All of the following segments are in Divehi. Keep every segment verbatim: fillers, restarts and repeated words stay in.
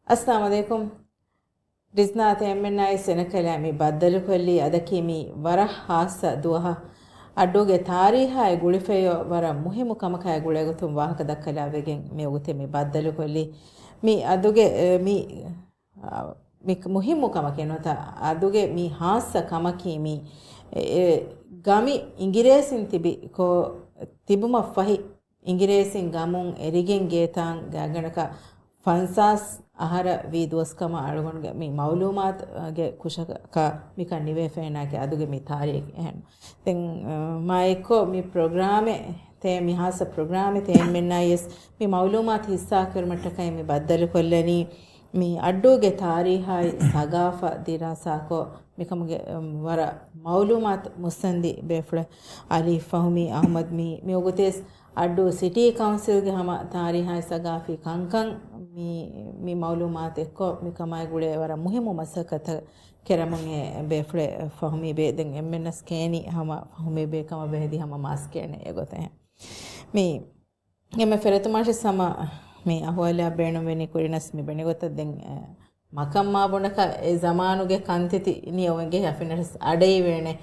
އައްސަލާމު ޢަލައިކުމް. ރިޒްނާ ތެމެންނާއި ސެނަކަލާ މި ބައްދަލުކޮށްލީ އަދަކީ މި ވަރަށް ހާއްސަ ދުވަހަށް. އައްޑޫގެ ތާރީހާއި ގުޅިފައިވާ ވަރަށް މުހިއްމު ކަމަކާއި ގުޅޭގޮތުން ވާހަކަ ދައްކަލާ ވެގެން މި ވަގުތެއް މި ބައްދަލުކޮށްލީ. މި އަދުގެ، އެ، މި، އާ، މި މުހިއްމު ކަމަކީ ނުވަތަ އަދުގެ މި ހާއްސަ ކަމަކީ މި، އެ، އެ، ގަމި އިނގިރޭސިން ތިބި ކޯ، ތިބުމަށްފަހި އިނގިރޭސިން ގަމުން އެރިގެން ގޭތާން ގާތްގަނޑަކަށް ފަންސާސް އަހަރަށް ވީ ދުވަސް ކަމަށް އަޅުގަނޑުގެ މި މައުލޫމާތުގެ ކުށަކަށް މިކަން ނިވޭފައިނާކީ އަދުގެ މި ތާރީޚް އެހެން. ދެން، އަ، މާ އެއްކޮށް މި ޕްރޮގްރާމެއް ތޭ، މި ހާއްސަ ޕްރޮގްރާމެއް ތޭމެންނާއި ވެސް މި މައުލޫމާތު ހިއްސާކުރުމަށްޓަކައި މި ބައްދަލުކޮށްލަނީ. މި އައްޑޫގެ ތާރީހާއި ސަގާފަ ދިރާސާކޮށް، މިކަމުގެ، އަ، ވަރަށް މައުލޫމާތު މުއްސަނދި ބޭފުޅެއް އަލީ ފަހުމީ އަހުމަދު މި، މި ވަގުތެސް އައްޑޫ ސިޓީ ކައުންސިލްގެ ހަމަ ތާރީހާއި ސަގާފީ ކަންކަން މި، މި މައުލޫމާތު އެއްކޮށް މިކަމާއި ގުޅޭ ވަރަށް މުހިއްމު މަސައްކަތަށް ކެރަމުން އެ ބޭފުޅެއް ފަހުމީ ބޭ. ދެން އެންމެންނަސް ކޭނި ހަމަ ފަހުމީ ބޭ ކަމަށް ވެހެދި ހަމަ މާސް ކޭނެ އެގޮތަށް. މި އެންމެ ފެރަތުމާށި ހަމަ މި އަހުވާލާ ބޭނުންވެނީ ކުރިނަސް މި ބެނިގޮތަށް ދެން، އެ، މަކަން މާބޮނޑަކަށް އެ ޒަމާނުގެ ކަންތިތި ނިޔަވެންގެ އަފިނަރަސް އަޑެއްވޭނެ.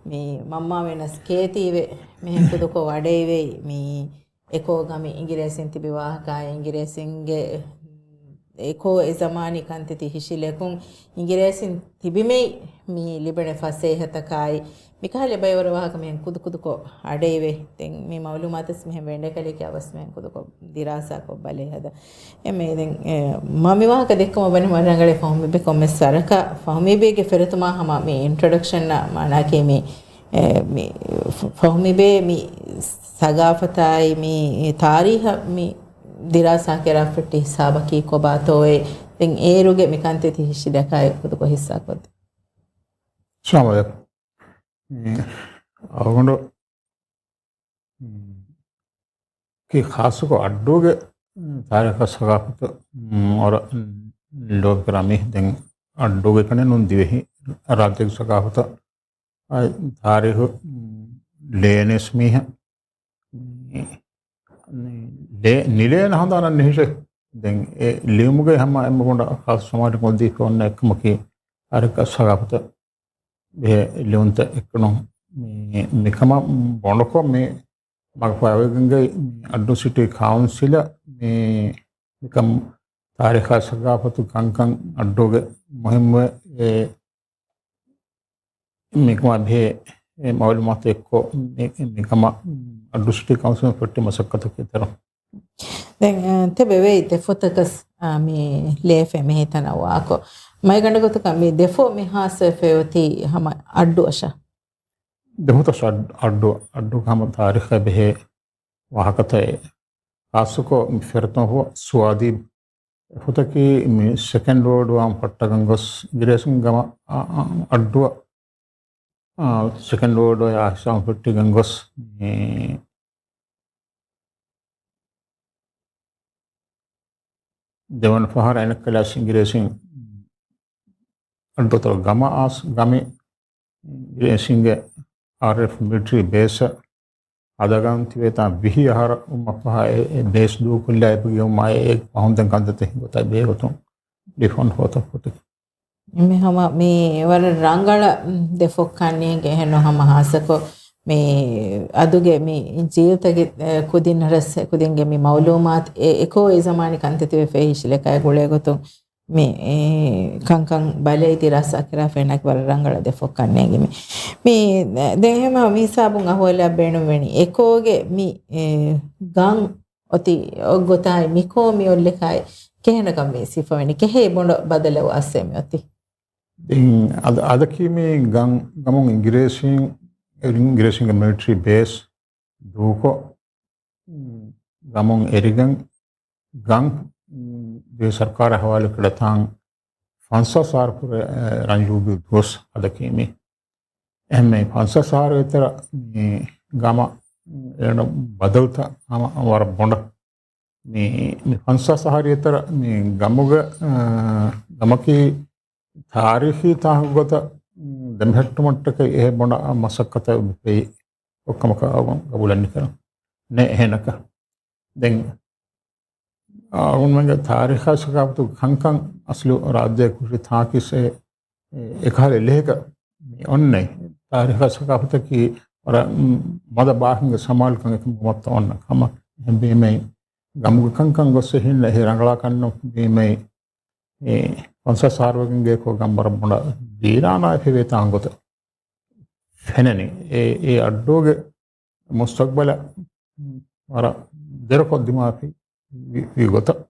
މި މަންމާ ވެނަސް ކޭތީވެ މިހެން ކުދުކޮށް އަޑެއްވެ މި އެކޯ ގަމި އިނގިރޭސިން ތިބި ވާހަކާއި އިނގިރޭސިންގެ އެކޯ އެ ޒަމާނީ ކަންތިތި ހިށިލެކުން އިނގިރޭސިން ތިބިމެއި މި ލިބެނެ ފަސޭހަތަކާއި މިކަހަލަ ބައިވަރު ވާހަކަ މިހެން ކުދުކުދުކޮށް އަޑެއިވެ. ދެން މި މައުލޫމާތަސް މިހެން ވެނޑެކަލެކި އަވަސް މިހެން ކުދުކޮށް ދިރާސާކޮށް ބަލޭ ހަދަ. އެމެ ދެން، އެ، މަ މި ވާހަކަ ދެއްކުމަށް ވަނީ މަ ރަނގަޅެ ފަހުމީ ބޭ ކޮންމެސް ސަރަކަ ފަހުމީ ބޭގެ ފެރަތުމާ ހަމަ މި އިންޓްރޮޑަކްޝަން މާނާކީ މި އެ، މި ފަ-، ފަހުމީ ބޭ މި ސަގާފަތާއި މި ތާރީހަށް މި ދިރާސާ ކެރާފެއްޓި ހިސާބަކީ ކޮބާތޯއޭ؟ ދެން އޭރުގެ މި ކަންތިތި ހިށި ދަކާއި ކުދުކޮށް ހިއްސާކޮށްދޭ. އައްސަލާމު ޢަލައިކުމް. މި އަޅުގަނޑު، މް، ކީ ޚާއްޞަކޮށް އައްޑޫގެ، މް، ތާރީޚާ ސަގާފަތު، މް، ވަރަށް، މް، ލޯބިކުރާ މީހެއް. ދެން އައްޑޫގެ ކަނެއް ނޫން ދިވެހި ރާއްޖޭގެ ސަގާފަތަށް އާ، ތާރީޚު، މް، ލޭނެސް މީހަ، މި، މި، ލޭ-، ނިލޭނެ ހަނދާނަށް ނެހިށެ. ދެން އެ ލިޔުމުގައި ހަމަ އެންމެ ބޮޑަށް ޚާއްޞަ ސަމާލުކަން އޮތީ ކޮންނެ އެއްކަމަކީ ތާރީޚާ ސަގާފަތަށް ބެހޭ ލިޔުންތައް އެއްކުނު. މި، މިކަމަށް ބޮޑުކޮށް މި މަގުފަހިވެގެންގައި މި އައްޑޫ ސިޓީ ކައުންސިލަށް މި، މިކަން ތާރީޚާ ސަގާފަތު ކަންކަން އައްޑޫގެ މުހިއްމު އެ މިކަމާ ބެހޭ މައުލޫމާތު އެއްކޮށް މި-، މިކަމަށް އައްޑޫ ސިޓީ ކައުންސިލުން ފެއްޓި މަސައްކަތަކީ ތެރެ. ދެން، އަ، ތެބެވޭ ދެ ފޮތަކަސް، އަ، މި ލޭފެ މިހިތަނަށް ވާކޮށް. މައިގަނޑު ގޮތަކަށް މި ދެ ފޮތް މި ހާއްސަވެފައި އޮތީ ހަމަ އައްޑުއަށާ؟ ދެ ފޮތަސް އައް-، އައްޑު، އައްޑު ހަމަ ތާރީޚަށް ބެހޭ ވާހަކަތައް. ޚާއްޞަކޮށް މި ފެރަތުން ފޮ-، ސުވާދީ ފޮތަކީ މި ސެކަންޑް ވޯލްޑް ވާރ ފައްޓަގަން ގޮސް އިނގިރޭސިން ގަމަ، އަ، އަ، އައްޑުއަށް، އަ، ސެކަންޑް ވޯލްޑް ވާރ އާ ހިސާބުން ފެއްޓިގެން ގޮސް މި ދެވަނަ ފަހަރަށް އެނެއްކަލާސް އިނގިރޭސިން އައްޑުތައް ގަމަ އާސް ގަމި އިނގިރޭސިންގެ އާރްއެފް މިލިޓަރީ ބޭސް ހަދަގަން ތިބޭތާ ވިހި އަހަރަށް ވުމަށްފަހާ އެ، އެ ބޭސް ދޫކޮށްލާ އެބަ ގެއުމާ އެ ފަހުން ދެން ކަންތައްތައް ހިނގޮތާ ބެހޭގޮތުން ލިޔުން ހޯދަ ފޮތެއް. މި ހަމަ މި ވަރަށް ރަނގަޅަށް ދެ ފޮތް ކަންނޭނގެ އެހެންނު ހަމަ ހާއްސަކޮށް މި އަދުގެ މި ޖީލްތަކެއް، އެ، ކުދިން ރަސް، ކުދިންގެ މި މައުލޫމާތު އެ، އެކޯ އެ ޒަމާނީ ކަންތައް ތިބެ ފެހި ހިށިލަކާ ގުޅޭ ގޮތުން މި، އެ، ކަންކަން ބަލައި ދިރާސާ ކެރާ ފެނާކި ވަރަށް ރަނގަޅަށް ދެ ފޮތް ކަންނޭނގެ މި. މި، ދެން ހަމަ މި ހިސާބުން އަހުވަލާ ބޭނުންވެނީ އެކޯގެ މި، އެ، ގަން އޮތީ އޮށްގޮތާއި މިކޯ މި އޮއްލެކާއި ކެހެނަކަށް މި ސިފަވެނީ؟ ކެހޭ ބޮޑަށް ބަދަލެއް އައްސޭ މި އޮތީ؟ ދެން އަދ-، އަދަކީ މި ގަން، ގަމުން އިނގިރޭސީން، އިނގިރޭސީންގެ މިލިޓަރީ ބޭސް ދޫކޮށް، ގަމުން އެރިގެން ގަން، ދިވެހި ސަރުކާރާ ހަވާލުކުރެ ތާން ފަންސާސް އަހަރު ކުރެ، އެ، ރަންޖޫބިލީ ދުވަސް ހަދަކީ މި. އެހެންމެ ފަންސާސް އަހަރު އެތަރ މި ގަމަށް އެން ބަދަލުތައް ހަމަ ވަރަށް ބޮޑަށް. މި، މި ފަންސާސް އަހަރު އެތަރ މި ގަމުގަ، އަ، ގަމަކީ ތާރީޚީ ތާކު ގޮތަށް ދެމެހެއްޓުމަށްޓަކައި އެހެ ބޮޑަށް މަސައްކަތަށް ވެފައި އޮއްކަމަކަށް ގަބޫލެއް ނުކެރަން ނެ އެހެނަކަށް. ދެން އަޅުގަނޑުމެންގެ ތާރީޚާ ސަގާފަތުގެ ކަންކަން އަސްލު ރާއްޖެ ކުށި ތާކީސް އެ، އެކަހަލަ ލެހެކަ މި އޮންނަ. ތާރީޚާ ސަގާފަތަކީ ވަރަށް މަދަ ބާހިންގެ ސަމާލުކަން އެކަމުގެ މައްތަ އޮންނަ ކަމަށް. އެހެންވީމައި ގަމުގެ ކަންކަން ގޮސް އެހިންނަ އެހި ރަނގަޅާ ކަންނު ވީމައި އެ ފަންސާސް އަހަރު ވެގެން ގެއްކޮ ގަން ވަރަށް ބޮޑަށް ވީރާނާ ފެވޭ ތާނގޮތަށް ފެނެނީ. އެ، އެ އައްޑޫގެ މުސްތަގްބަލަށް ވަރަށް ދެރަކޮށްދިމާފި ވި، ވި ގޮތަށް.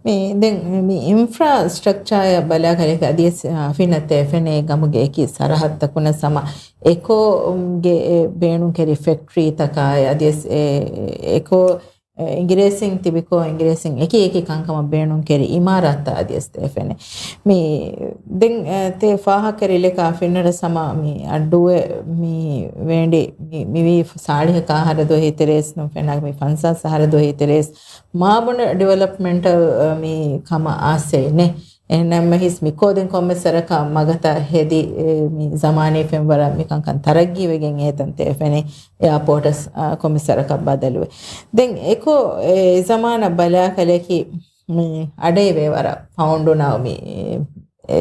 މި، ދެން މި އިންފްރާސްޓްރަކްޗާއަށް ބަލާކަލެކަ އަދިވެސް، އާ، ފިނަތޭ ފެނޭ ގަމުގެ އެކި ސަރަހައްދަކުނަ ސަމަ އެކޯގެ ބޭނުންކެރި ފެކްޓްރީތަކާއި އަދިވެސް އެ، އެކޯ އިނގިރޭސިން ތިބިކޯ އިނގިރޭސިން އެކި އެކި ކަންކަމަށް ބޭނުންކެރި އިމާރާތްތައް އަދިވެސް ދޭފެނެ. މި ދެން، އެ، ތޭ ފާހަކަރިލެކާ ފިންނަރަ ސަމާ މި އައްޑޫއެ މި ވޭނޑި މި، މިވީ ސާޅީހަކާ އަހަރަ ދުވަހި ތެރޭސް ނު ފެނާ މި ފަންސާސް އަހަރަ ދުވަހި ތެރޭސް މާބުނެ ޑިވެލޮޕްމަންޓަލް، އެ، މި ކަމަށް އާސޭ ނެ. އެހެންނަމަވެސް މިކޯ ދެން ކޮންމެ ސަރަކަށް މަގަތައް ހެދި، އެ، މި ޒަމާނީ ފެންވަރަށް މިކަންކަން ތަރައްގީވެގެން އޭތަން ތޭފެނެ. އެއާޕޯޓަސް، އާ، ކޮންމެ ސަރަކަށް ބަދަލުވެ. ދެން އެކޯ އެ ޒަމާނަށް ބަލާކަލެކި މި އަޑެއް ވޭ ވަރަށް ފައުންޑުނަށް މި އެ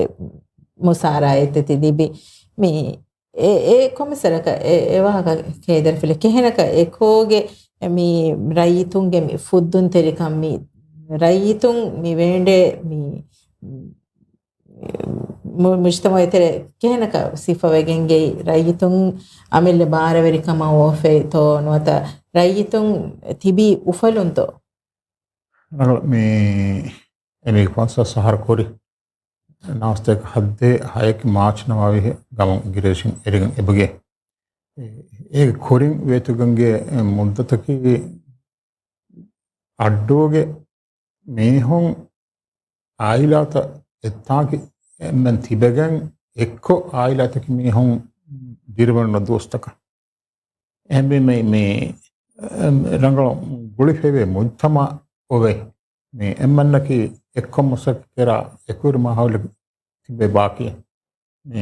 މުސާރާ އެތެތި ލިބި. މި އެ، އެ ކޮންމެ ސަރަކަށް އެ، އެ ވާހަކަ ކޭދަރިފިލެ ކެހެނަކަ އެކޯގެ މި ރައްޔިތުންގެ މި ފުއްދުންތެރިކަން މި ރައްޔިތުން މި ވޭނޑޭ މި މު، މުޖްތަމަޢު ތެރެ ކެހެނަކަ ސިފަވެގެންގެ ރައްޔިތުން އަމިއްލަ ބާރަވެރިކަމަށް އޮފެތޯ ނުވަތަ ރައްޔިތުން ތިބީ އުފަލުންތޯ؟ ރަނގަޅު މި އެނީ ފަންސާސް އަހަރު ކުރި ނާސްތޭކަ ހައްދޭ ހައެކި މާޗް ނަމާވިހި ގަމުން އިނގިރޭސިން އެރިގެން އެބަގެ. އޭގެ ކުރިން ވޭތުގަންގެ މުއްދަތަކީ އައްޑޫގެ މީހުން އާއިލާތައް އެއްތާކި އެންމެން ތިބެގެން އެއްކޮށް އާއިލާތަކި މީހުން ދިރިވަންނަ ދުވަސްތަކަށް. އެހެންވީމަ މި، މި ރަނގަޅު ގުޅިފައިވޭ މުޖްތަމަޢު އޮވެ. މި އެންމެންނަކީ އެއްކޮށް މަސައްކަތް ކެރާ އެކުވެރި މާހައުލެއް ތިބެ ބާކީ. މި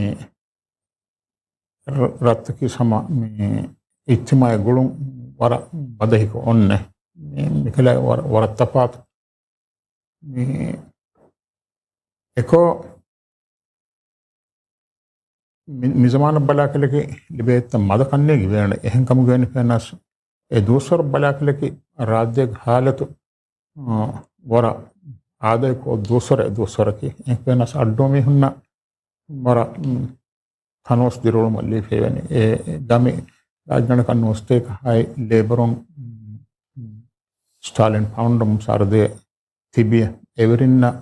ރަ، ރަށްތަކީ ހަމަ މި އިޖްތިމާޢީ ގުޅުން ވަރަށް ބަދަހިކޮށް އޮންނެ. މި، މިކަލާ ވަރަށް، ވަރަށް ތަފާތު. މި އެކޯ މި، މި ޒަމާނަށް ބަލާކަލެކި ލިބޭ އެއްތަ މަދަ ކަންނޭގެ ވޭނެ. އެހެން ކަމުގައި ފެނަސް އެ ދުވަސްވަރަށް ބަލާކަލެކި ރާއްޖޭގެ ހާލަތު، އަ، ވަރަށް އާދައިކޮށް ދުވަސްވަރެއް ދުވަސްވަރަކީ. އެހެން ފެނަސް އައްޑޫ މީހުންނަށް ވަރަށް، މް، ތަނަވަސް ދިރިއުޅުމަށް ލިބިފައިވެނީ. އެ، އެ ގަމި ރާއްޖެގަނޑަކަށް ނުވަސްތޭކަ ހައެއް ލޭބަރުން، މް، ސްޓާލިން ފައުންޑު މުސާރަދޭ ތިބި އެވެރިންނަށް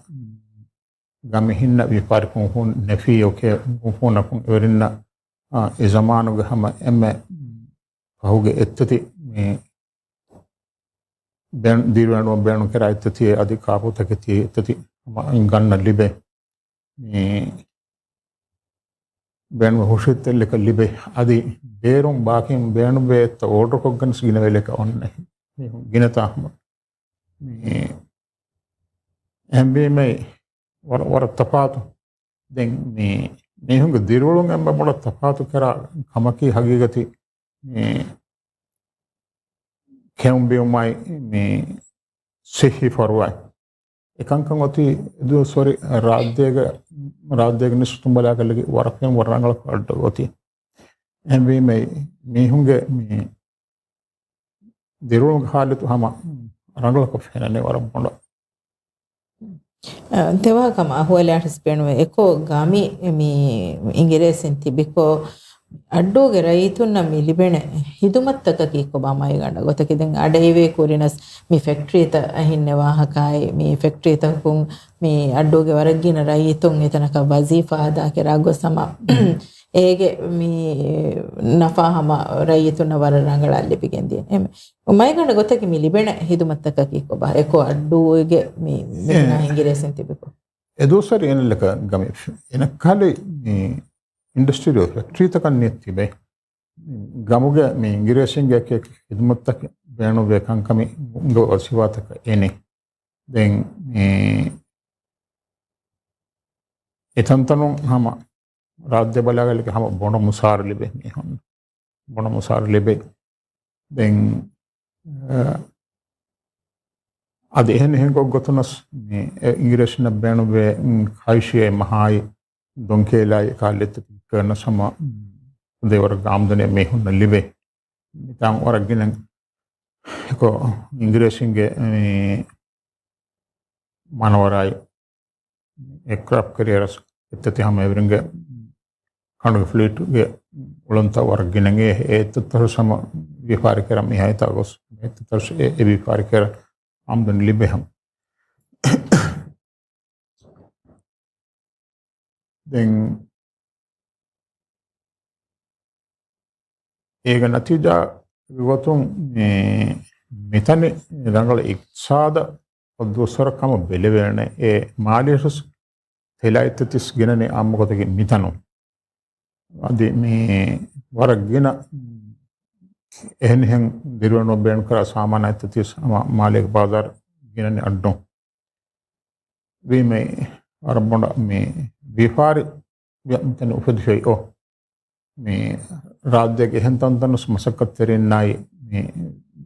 ގަމިހިންނަށް ވިޔަފާރި ކުންފޫން ނެފީ އޯކޭ ކުންފޫނަކުން އެވެރިންނަށް، އާ، އެ ޒަމާނުގެ ހަމަ އެންމެ ފަހުގެ އެއްތަތި މި ބޭން، ދިރިއުޅުމަށް ބޭނުން ކެރާ އެއްތަތި އަދި ކާފޫތަކެތި އެއްތަތި ހަމަ ގަންނަ ލިބޭ. މި ބޭނުން ހުށަހެޅި ލެކަށް ލިބޭ. އަދި ބޭރުން ބާކީން ބޭނުންވޭ އެއްތަ އޯޑަރުކޮށްގެން ގިނަވޭ ލެކަށް އޮންނަ މީހުން ގިނަތާ ހަމަ. މި އެހެންވީމައި ވަރަށް، ވަރަށް ތަފާތު. ދެން މި މީހުންގެ ދިރިއުޅުން އެންމެ ބޮޑަށް ތަފާތު ކެރާ ކަމަކީ ހަގީގަތީ މި ކެއުން ބިއުމާއި މި ސިއްހީ ފަރުވާއި. އެކަންކަން އޮތީ ދުވަސްވަރި ރާއްޖޭގެ، ރާއްޖޭގެ ނިސްބަތުން ބަލާކަލެކި ވަރަށް ފެން ވަރަށް ރަނގަޅަކަށް އައްޑަ އޮތީ. އެހެންވީމަ މީހުންގެ މި ދިރިއުޅުމުގެ ހާލަތު ހަމަ ރަނގަޅަކަށް ފެންނަނީ ވަރަށް ބޮޑަށް. އަ، ދެވާހަކަ ހަމަ އަހުވަލާ ހިސްބޭނުމެ އެކޯ ގަމި މި އިނގިރޭސިން ތިބިކޯ އައްޑޫގެ ރައްޔިތުންނަށް މި ލިބޭނެ ހިދުމަތްތަކަކީ ކޮބާ މައިގަނޑަށް ގޮތަކީ ދެން އަޑެއްވޭ ކުރިނަސް މި ފެކްޓްރީތައް އެހިންނެ ވާހަކައި މި ފެކްޓްރީތަކުން މި އައްޑޫގެ ވަރަށް ގިނަ ރައްޔިތުން އެތަނަކަށް ވަޒީފާ އަދާކެރާ ގޮސް ހަމަ އޭގެ މި ނަފާ ހަމަ ރައްޔިތުންނަށް ވަރަށް ރަނގަޅަށް ލިބިގެން ދިޔަ. އެ މައިގަނޑަށް ގޮތަކީ މި ލިބޭނެ ހިދުމަތްތަކަކީ ކޮބާ؟ އެކޯ އައްޑޫގެ މި މި އެ، ހިނގިރޭސިން ތިބިކޮ. އެ ދުވަސްވަރި އެން އެލް އެކަ ގަމި އެނަ ކަހަލަ މި އިންޑަސްޓްރީއަލް ފެކްޓްރީތަކަށް ނެތް ތިބެ. ގަމުގެ މި އިނގިރޭސިންގެ އެކި އެކި ހިދުމަތްތަކެއް ބޭނުންވޭ ކަންކަމި ގޮ ވަޒީފާތަކަށް އެނެ. ދެން މި އެތަންތަނުން ހަމަ ރާއްޖެ ބަލާގަލިގެ ހަމަ ބޮޑަށް މުސާރަ ލިބޭ މީހުން. ބޮޑަށް މުސާރަ ލިބޭ. ދެން، އަ، އަދި އެހެނިހެން ގޮތްގޮތުނަސް މި އިނގިރޭސިންނަށް ބޭނުންވޭ ކައިޝިއައި މަހާއި ދޮންކޭލާއި ކާލި އެއްޗެތި ކަންނަސް ހަމަ ދޭވަރަށް އާމްދަނީ މީހުންނަށް ލިބޭ. މިތާނގަ ވަރަށް ގިނަ އެކޮ އިނގިރޭސިންގެ މި މަނަވަރާއި އެއާކްރާފްޓް ކެރިއަރސް އެއްތަތި ހަމަ އެވެރިންގެ ކަނޑުގެ ފްލީޓްގެ އުޅަނދުތައް ވަރަށް ގިނަ އެ އެއްތައްތަރުސް ހަމަ ވިޔަފާރި ކެރަން މިހާތާ ގޮސް އެއްތައްތަރުސް އެ ވިޔަފާރި ކެރަން އާމްދަނީ ލިބޭ ހަމަ. ދެން އޭގެ ނަތީޖާ ގޮތުން މި، މިތަނި ރަނގަޅަށް އިޤްތިޞާދަށް ދުވަސްވަރަށް ކަމަށް ބެލެވޭނެ. އެ މާލީ ރަސް ތެލައިތަތިސް ގިނަނީ އާއްމުގޮތަކީ މިތަނުން. އަދި މި ވަރަށް ގިނަ އެހެނިހެން ދިރިއުޅުމަށް ބޭނުންކުރާ ސާމާނާއިތަތިސް ހަމަ މާލޭގެ ބާޒާރު ގިނަނީ އައްޑުން. ވީމަ ވަރަށް ބޮޑަށް މި ވިޔަފާރި މިތަނު އުފެދިފައި އޮ. މި ރާއްޖޭގެ އެހެން ތަންތަނަސް މަސައްކަތްތެރިންނާއި މި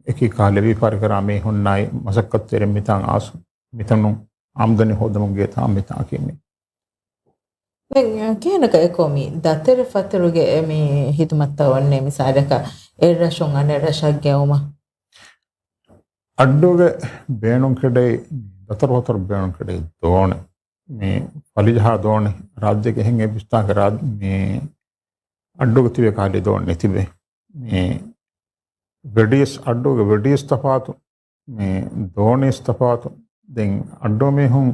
އެކި ކަހަލަ ވިޔަފާރި ކަރާ މީހުންނާއި މަސައްކަތްތެރިން މިތާން އާސް މިތަނުން އާމްދަނީ ހޯދަމުން ގޭތާ މިތާކީ މި. ދެން ކިހިނަކަށް އެކޮ މި ދަތެރެ ފަތުރުގެ މި ހިދުމަތްތައް އޮންނޭ މިސާލަކަށް އެއްރަށުން އަނެއް ރަށަށް ގެއުމަށް؟ އައްޑޫގެ ބޭނުން ކެޑެއް، ދަތަރު ފަތުރު ބޭނުން ކެޑެއް ދޯނި. މި ފަލިޖަހާ ދޯނި ރާއްޖޭގެ އެހެން އެއްވެސް ތާކެއް ރާ-، މި އައްޑޫގެ ތިބޭ ކަހަލަ ދޯނި ނެތިބޭ. މި ވެޑިޔަސް އައްޑޫގެ ވެޑިޔަސް ތަފާތު، މި ދޯނިޔަސް ތަފާތު. ދެން އައްޑޫ މީހުން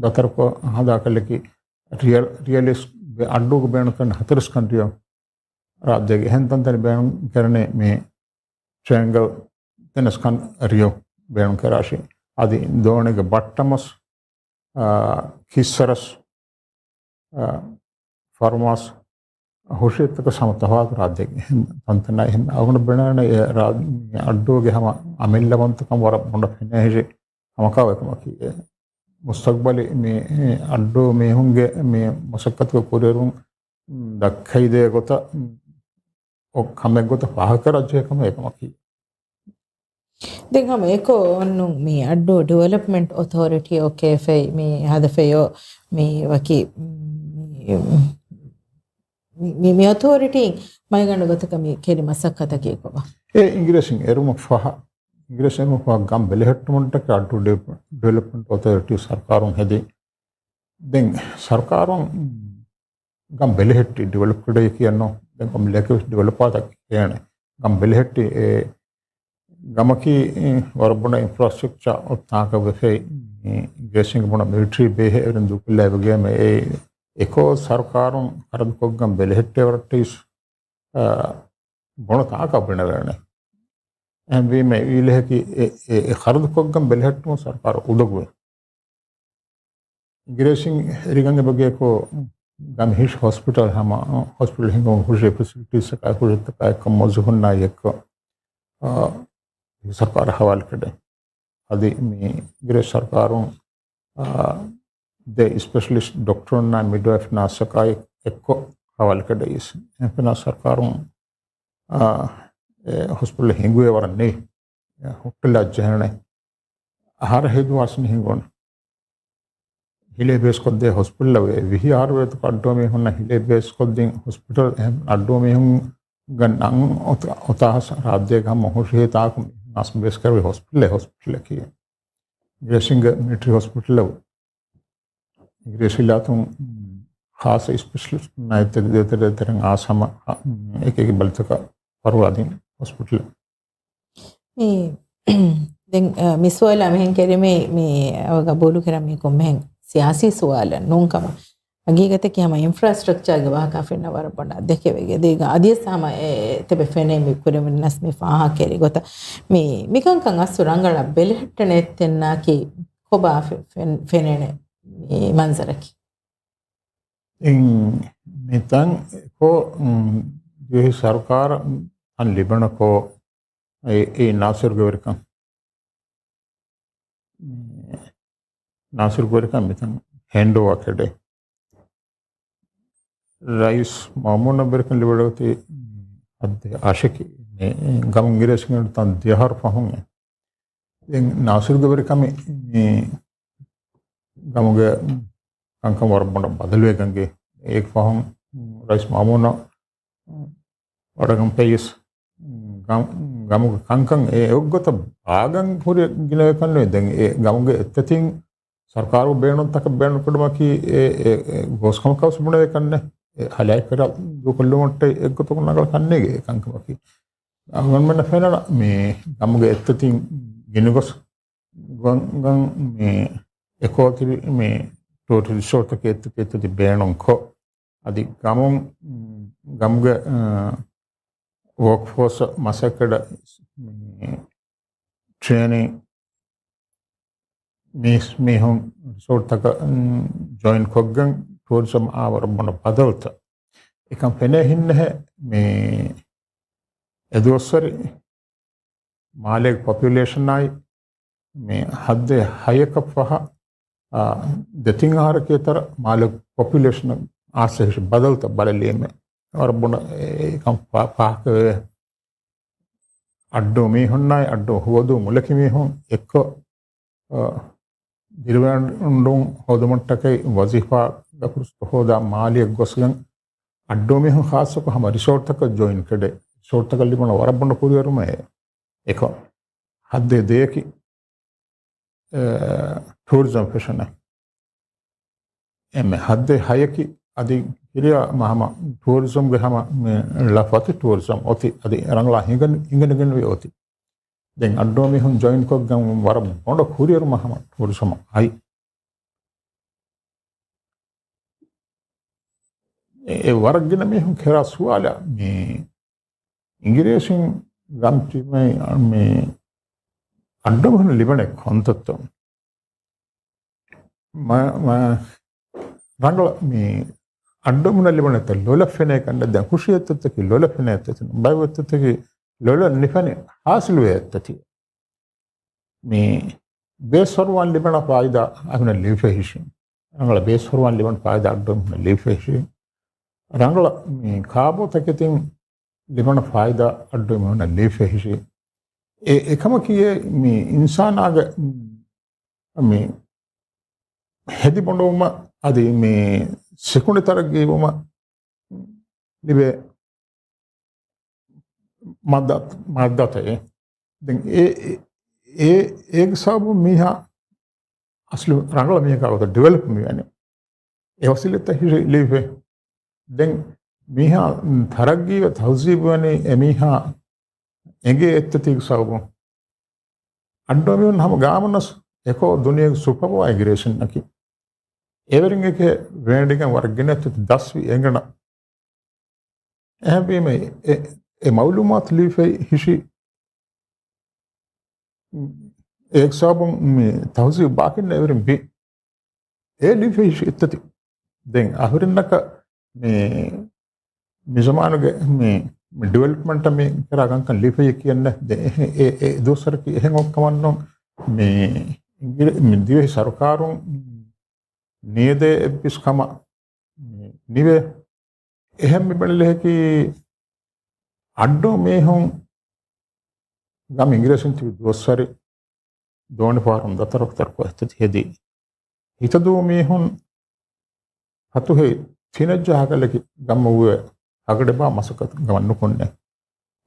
ދަތަރުކޮށް ހަދާ ކަލަކީ ރިޔަލް، ރިޔަލިސް އައްޑޫގެ ބޭނުން ކަން ހަތަރެސް ކަން ރިޔަލް. ރާއްޖޭގެ އެހެން ތަންތަން ބޭނުން ކެރެނީ މި ޓްރައިއެންގަލް ތިނެސް ކަން ރިޔަލް ބޭނުން ކެރާށި. އަދި ދޯނިގެ ބައްޓަމަސް، އާ، ކިއްސަރަސް، އާ، ފަރުމާސް ހުށިއްތަކަސް ހަމަ ތަފާތު ރާއްޖޭގެ އެހެން ތަންތަނާ އެހެން އަގުނަ ބެނާނެ އެ ރާ-، މި އައްޑޫގެ ހަމަ އަމިއްލަވަންތަކަން ވަރަށް ބޮޑަށް ފެނޭހިށި ހަމަކާވެ ކަމަކީ އެ މުސްތަގްބަލި މި އައްޑޫ މީހުންގެ މި މަސައްކަތުގެ ކުރިއެރުން ދައްކައިދޭ ގޮތަށް އޮ ކަމެއް ގޮތަށް ފާހަގަކުރާ ޖެހޭ ކަމެއް އެކަމަކީ. ދެން ހަމަ އެކޮ އޮންނުން މި އައްޑޫ ޑިވެލޮޕްމަންޓް އޮތޯރިޓީ އޯ ކޭފައި މި ހަދަފައި އޯ މި ވަކި މި، މި، މި އޮތޯރިޓީ މައިގަނޑު ގޮތަކަށް މި ކެރި މަސައްކަތަކީ ކޮބާ؟ އެ އިނގިރޭސިން އެރުމަށް ފަހަ، އިނގިރޭސިން އެރުމަށް ފަހަ ގަން ބެލެހެއްޓުމަށްޓަކައި އައްޑޫ ޑިވެލޮޕްމަންޓް އޮތޯރިޓީ ސަރުކާރުން ހެދި. ދެން ސަރުކާރުން ގަން ބެލެހެއްޓި ޑިވެލޮޕް ކެޑެއް ކިޔަން ނޯ. ދެން ކޮންމެ ލެކެވެސް ޑިވެލޮޕާތައް ކިޔޭނެ. ގަން ބެލެހެއްޓި އެ ގަމަކީ ވަރަށް ބޮޑަށް އިންފްރާސްޓްރަކްޗާ އޮތް ތާކަށް ވެފައި، އިނގިރޭސިންގެ ބުނަ މިލިޓަރީ ބޭހެއް އެރުން ދޫކޮށްލާ އެބަގޭމެ އެ އެކޯ ސަރުކާރުން ޚަރަދުކޮށްގަން ބެލެހެއްޓޭ ވަރަށްޓައިސް، އާ، ބޮޑަށް ތާކަށް ބުނެވޭނެ. އެހެންވީމަ އެ ވީލެހަކީ އެ، އެ، އެ ޚަރަދުކޮށްގަން ބެލެހެއްޓުމަށް ސަރުކާރު އުދަގުވޭ. އިނގިރޭސިން އެރިގަން އެބަގޭކޯ ގަމި ހިށި ހޮސްޕިޓަލް ހަމަ، ހޮސްޕިޓަލް ހިނގުމުން ހުށި ފެސިލިޓީސް އަކާ ހުށިތަކާ އެއްކޮށް މުވައްޒަފުންނާއި އެއްކޮށް، އާ، ސަރުކާރަށް ހަވާލުކެޑެ. އަދި މި އިނގިރޭސި ސަރުކާރުން، އާ، ދެ ސްޕެޝަލިސްޓް ޑޮކްޓަރުންނާ މިޑްވައިފް ނާސަކާއި އެއްކޮށް ހަވާލުކެޑެއީސް. އެހެން ސަރުކާރުން، އާ، އެ ހޮސްޕިޓަލް ހިނގުވޭ ވަރަށް ނެތް. އެ ހުއްޓިލާ ޖެހޭނެ. އަހަރަށް ހެދުވާސް މި ހިނގުނު. ހިލޭ ބޭސްކޮށްދޭ ހޮސްޕިޓަލް އެ ވިހި އަހަރު އެތު އައްޑޫ މީހުންނަށް ހިލޭ ބޭސްކޮށްދިން ހޮސްޕިޓަލް އެހެން އައްޑޫ މީހުންގެ ނަން އޮތާ، އޮތާސް ރާއްޖޭގަ ހަމަ ހުށިހިތާކު މީހުން އަސް ބޭސް ކަރުވި ހޮސްޕިޓަލް އެ ހޮސްޕިޓަލަކީ. އިނގިރޭސިންގެ މިލިޓަރީ ހޮސްޕިޓަލް އެ އިނގިރޭސި އިލާތުން ޚާއްޞަ ސްޕެޝަލިސްޓުންނާ ދޭތެރޭ ދޭތެރޭން އާސް ހަމަ އެކި އެކި ބަލިތަކަށް ފަރުވާދިން ހޮސްޕިޓަލް. މި، ދެން، އަ، މި ސުވާލާ މިހެން ކެރިމޭ، މި އަވަ ގަބޫލު ކެރަން މީ ކޮންމެހެން ސިޔާސީ ސުވާލެއް ނޫން ކަމަށް. ހަގީގަތަކީ ހަމަ އިންފްރާސްޓްރަކްޗާގެ ވާހަކަ ފެންނަ ވަރަށް ބޮޑަށް ދެކެވެގެ. ދީގަ އަދިވެސް ހަމަ އެ ތެބެ ފެނޭ މި ކުރެވުނަސް މި ފާހަކެރި ގޮތަށް. މި، މިކަންކަން އަސްލު ރަނގަޅަށް ބެލެހެއްޓެނެ އެއްތެންނާކީ ކޮބާ ފެ-، ފެން-، ފެނޭނެ މި މަންޒަރަކީ؟ އިން މިތަން ކޮ، އުން، ދިވެހި ސަރުކާރަށް ތަން ލިބެނަކޯ އެ، އެ ނާސިރުގެ ވެރިކަން. ނާސިރުގެ ވެރިކަން މިތަން ހޭންޑް އޯވާ ކެޑެ. ރައީސް މައުމޫނަށް ވެރިކަން ލިބިގަތީ އަދި އާޝިކް ގަމުން އިނގިރޭސިންގެ ތަން ދިހަ އަހަރު ފަހުން. ދެން ނާސިރުގެ ވެރިކަމެއް މި ގަމުގެ ކަންކަން ވަރަށް ބޮޑަށް ބަދަލުވެގަންގެ. އޭގެ ފަހުން ރައީސް މައުމޫނަށް ވަޑަގަން ފެއިސް ގަމުގެ ކަންކަން އެ އެއްގޮތަށް ބާގަން ހުރި ގިނަވެކަން ނުވޭ. ދެން އެ ގަމުގެ އެއްތަތިން ސަރުކާރު ބޭނުންތަކަށް ބޭނުންކުރުމަކީ އެ، އެ، އެ ގޯސްކަމަކަށް ބުނެވޭ ކަންނެ. އެ ހަލާއިކަރ ދޫކޮށްލުމަށްޓައި އެއްގޮތަކުން ނަގަޅަ ކަންނޭގެ އެ ކަންކަމަކީ. އަޅުގަނޑުމެންނަށް ފެނަނަ މި ގަމުގެ އެއްތަތިން ގިނިގޮސް ގޮން، ގޮން މި އެކޯތިރި މި ޓޫރިސްޓް ރިސޯޓްތަކެއް އެއްތަތި އެއްތަތި ބޭނުންކޮށް، އަދި ގަމުން، ގަމުގެ، އަ، ވޯކްފޯސް މަސައްކަތް މި ޓްރޭނިން މީސް މީހުން ރިސޯޓްތަކަށް، އުން، ޖޮއިން ކޮށްގެން ޓޫރިޒަމް އާ ވަރަށް ބޮޑަށް ބަދަލުތައް. އެކަން ފެނޭ ހިންނެހެ މި އެދުވަސްވަރި މާލޭގެ ޕޮޕިއުލޭޝަނާއި މި ހައްދެ ހަޔަކަށް ފަހަ، އާ، ދެތިން އަހަރަކީ ތަރަ މާލޭގެ ޕޮޕިއުލޭޝަން އާސް ހިށި ބަދަލުތައް ބަލަލީމެ. ވަރަށް ބޮޑަށް އެ، އެކަން ފާ-، ފާހަގަވެ. އައްޑޫ މީހުންނާއި އައްޑޫ ހުވަދޫ މުލަކި މީހުން އެއްކޮށް، އަ، ދިރިއުޅުން ހޯދުމަށްޓަކައި ވަޒީފާ ދަކުރުސްތު ހޯދާ މާލިއަށް ގޮސްގެން އައްޑޫ މީހުން ޚާއްޞަކޮށް ހަމަ ރިސޯޓްތަކަށް ޖޮއިން ކެޑެ ރިސޯޓްތަކަށް ލިބުނު ވަރަށް ބޮޑު ކުރިއެރުމެއް އެކޮ ހައްދޭ ދޭއަކީ، އެ، ޓޫރިޒަމް ފެށުނެ. އެންމެ ހައްދޭ ހަޔަކީ އަދި ކިރިޔާ މަ ހަމަ ޓޫރިޒަމްގެ ހަމަ މި ލަފަތި ޓޫރިޒަމް އޮތީ އަދި ރަނގަޅާ ހިނގަނި-، ހިނގަނިގެންވީ އޮތީ. ދެން އައްޑޫ މީހުން ޖޮއިން ކޮށްގެން ވަރަށް ބޮޑަށް ކުރިއެރުމަށް ހަމަ ޓޫރިޒަމް އައި. އެ، އެ ވަރަށް ގިނަ މީހުން ކެރާ ސުވާލަށް މި އިނގިރޭސިން ގަމް ތިބެ މި އައްޑުމިހުން ލިބެނެ ކޮންތައްތޯ؟ މަ-، މަ-، ރަނގަޅަށް މި އައްޑުމިހުނަށް ލިބެނެތަ ލޮލަށް ފެނޭ ކަންނެ ދެން ހުށިއެއްތައްތަކީ ލޮލަށް ފެނޭ އެއްތަތި ބައިވެއްތަތަކީ ލޮލަށް ނިފަނި ހާސިލުވޭ އެއްތަތި. މި ބޭސްފަރުވާން ލިބެނަ ފާއިދާ އަހުނަށް ލިބިފަ ހިށި. ރަނގަޅަށް ބޭސްފަރުވާން ލިބެނަ ފާއިދާ އައްޑުމިހުނަށް ލިބިފަ ހިށި. ރަނގަޅަށް މި ކާބޯތަކެތިން ލިބެނަ ފާއިދާ އައްޑުމިހުނަށް ލިބިފަ ހިށި. އެ، އެކަމަކީ މި އިންސާނާގެ މި ހެދިބޮނޑުވުމަށް އަދި މި ސިކުނޑި ތަރައްގީވުމަށް ލިބޭ މާއްދާ، މާއްދާތައް. ދެން އެ، އެ، އެ، އޭގެ ސަބަބުން މީހާ އަސްލު ރަނގަޅަށް މީހަކާ ގޮތަށް ޑިވެލޮޕް މިވެނީ. އެ ވަސީލަތްތައް ހި-، ލިބިފަ. ދެން މީހާ ތަރައްގީވެ ތަހުޒީބު ވަނީ އެ މީހާ އެނގޭ އެއްތަތީގެ ސަބަބުން. އައްޑޫމީހުން ހަމަ ގާމުނަސް އެކޯ ދުނިޔޭގެ ސުޕަރ ޕަވާ އިނގިރޭސިންނަކީ. އެވެރިން އެކޭ ވޭނޑިގެން ވަރަށް ގިނަ އެއްޗެއް ދަސްވި އެނގަނަ. އެހެންވީމަ އެ، އެ މައުލޫމާތު ލިބިފައި ހިށި އެއް ސަބަބުން މި ތަހުޒީބު ބާކިން އެވެރިން ވި. އެ ލިބިފައި ހިށި އެއްތަތި. ދެން އަހުރެންނަކަށް މި، މި ޒަމާނުގެ މި، މި ޑިވެލޮޕްމަންޓަށް މި ކެރާ ކަންކަން ލިބިފައި ކިޔަން ދެ-، އެ، އެ، އެ ދުވަސްވަރަކީ އެހެން އޮއްކަމަށްނު މި އިނގިރޭ-، މި ދިވެހި ސަރުކާރުން ނިޔަދޭ އެއްވެސް ކަމަށް ނިވޭ. އެހެން މި ބެނިލެހެކީ އައްޑޫ މީހުން ގަމް އިނގިރޭސިން ތިބި ދުވަސްވަރި ދޯނިފަހަރުން ދަތަރު ދަތަރުކޮށް އެއްތަތި ހެދި. ހިތަދޫ މީހުން ފަތުހެއް ތިނެއްޖަހާ ކަލަކި ގަމް އުވެ ހަގަޑެބާ މަސައްކަތު ގަމަށް ނުކުންނެ.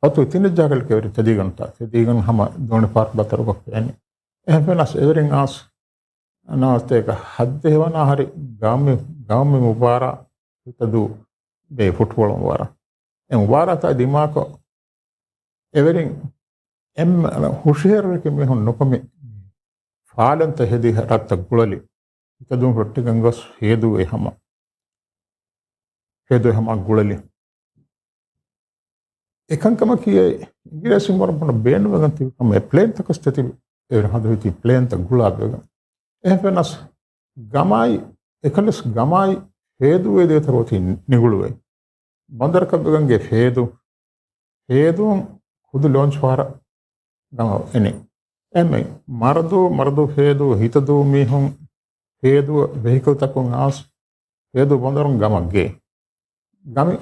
ފަތު ތިނެއްޖަހާ ކަލަކި ވެރި ތެދީގަންތާ. ތެދީގަން ހަމަ ދޯނިފަހަރު ދަތަރުކޮށް ފެނި. އެހެން ފެނަސް އެވެރިން އާސް ނާސްތޭކަ ހައްދެހިވަނަ އަހަރި ގައުމި، ގައުމި މުބާރާ ހިތަދޫ ބޭ ފުޓްބޯޅަ މުބާރާ. އެ މުބާރާތާ ދިމާކޮށް އެވެރިން އެންމެ ހުށިހެރަކި މީހުން ނުކުމި ފާލަންތައް ހެދި ރަށްތައް ގުޅަލި. ހިތަދޫ ހުއްޓިގެން ގޮސް ހޭދޫ އެ ހަމަ. ހޭދޫ އެ ހަމަ ގުޅަލި. އެކަންކަމަކީ އެ އިނގިރޭސިން ވަރަށް ބޮޑަށް ބޭނުންވެގެން ތިބި ކަމެއް. ޕްލޭންތަކަސް ތެތި އެވެރި ހަނދު ހިތި ޕްލޭންތައް ގުޅާ ވެގެން. އެހެން ފެނަސް ގަމާއި، އެކަލަސް ގަމާއި ހޭދޫ އެ ދޭތަރ އޮތީ ނިގުޅުވެ. ބަނދަރަކަށް ވެގެންގެ ހޭދޫ، ހޭދޫން ޚުދު ލޯންޗް ފަހަރަށް ގަމަށް އެނެ. އެންމެ މަރަދޫ، މަރަދޫ ހޭދޫ، ހިތަދޫ މީހުން ހޭދޫ ވެހިކަލްތަކުން އާސް ހޭދޫ ބަނދަރުން ގަމަށް ގޭ. ގަމި،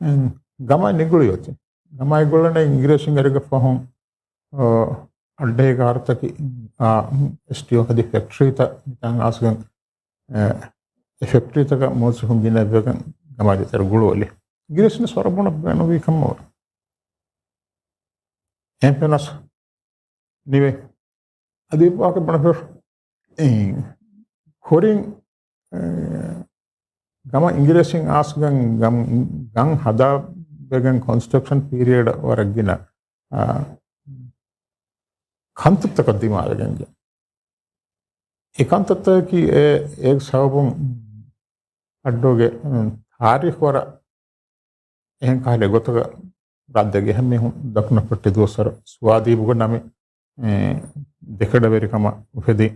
އެން، ގަމާއި ނިގުޅި އޮތީ. ގަމާއި ގުޅަނީ އިނގިރޭސިން އެރިގަ ފަހުން، އަ، އައްޑޭގެ އަހަރުތަކެއް، އާ، އެސްޓީއޯ ހެދި ފެކްޓްރީތައް މިތާނގަ އައިސްގެން، އެ، އެ ފެކްޓްރީތަކަށް މުވައްޒަފުން ގިނައިގެން ގަމާދިތަރ ގުޅުވަލި. އިނގިރޭސިން ވަރަށް ބޮޑަށް ބޭނުންވީ ކަމަށް ވަނީ. އެހެން ފެނަސް ނިވެ. އަދި ވާހަކަ ބަނޑަފެރު. އެ، ކުރިން، އެ، ގަމަށް އިނގިރޭސިން އައިސްގެން ގަން، ގަން ހަދާ ވެގެން ކޮންސްޓްރަކްޝަން ޕީރިއަޑަށް ވަރަށް ގިނަ، އާ، ކަންތައްތަކަށް ދިމާވެގެން. އެ ކަންތައްތަކަކީ އެ، އޭގެ ސަބަބުން އައްޑޫގެ، އު، ތާރީޚު ވަރަށް އެހެން ކަހަލަ ގޮތަކަށް ރާއްޖޭގެ އެހެން މީހުން ދައްކަން ފެއްޓި ދުވަސްވަރު ސުވާދީބުގެ ނަމެއް، އެ، ދެކަޑަވެރިކަމަށް އުފެދި،